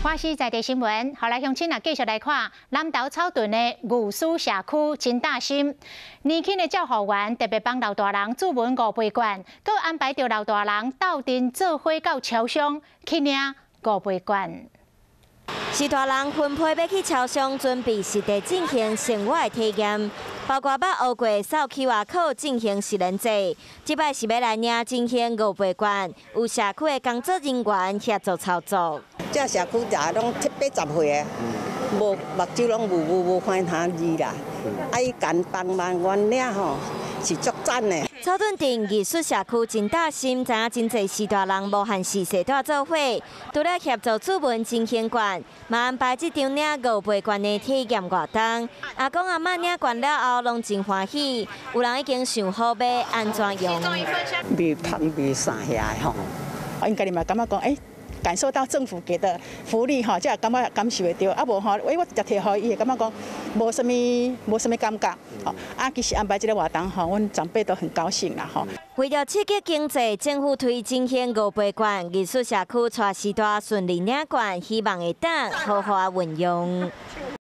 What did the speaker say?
華視在地新聞，予來鄉親啊，繼續來看南投草屯的藝術社區真貼心，年輕的照護員特別幫老大人注文五倍券，閣安排著老大人鬥陣做伙到超商去領五倍券。序大人分批欲去超商準備實地進行生活的體驗，包括捌學過掃 QR code 進行實聯制，這擺是欲來領振興五倍券，有社區的工作人員協助操作。這社區也攏七八十歲的，無目睭攏無看啥字啦，啊伊共幫忙阮領吼是足讚的。草屯鎮藝術社區真貼心，知影真濟序大人無限時序蹛做伙，除了協助注文振興券，嘛安排這場領五倍券的體驗活動。阿公阿嬤領券了後，攏真歡喜，有人已經想好欲按怎用。賣芳賣啥遐吼，𪜶家己嘛感覺講，欸，感受到政府給的福利吼，才會感覺感受會著。啊無吼，欸，我直接提予伊，會感覺講無啥物感覺。吼，啊，其實安排這個活動吼，阮長輩都很高興啦吼。為著刺激經濟，政府推振興五倍券，藝術社區帶序大順利領券，希望會當好好運用。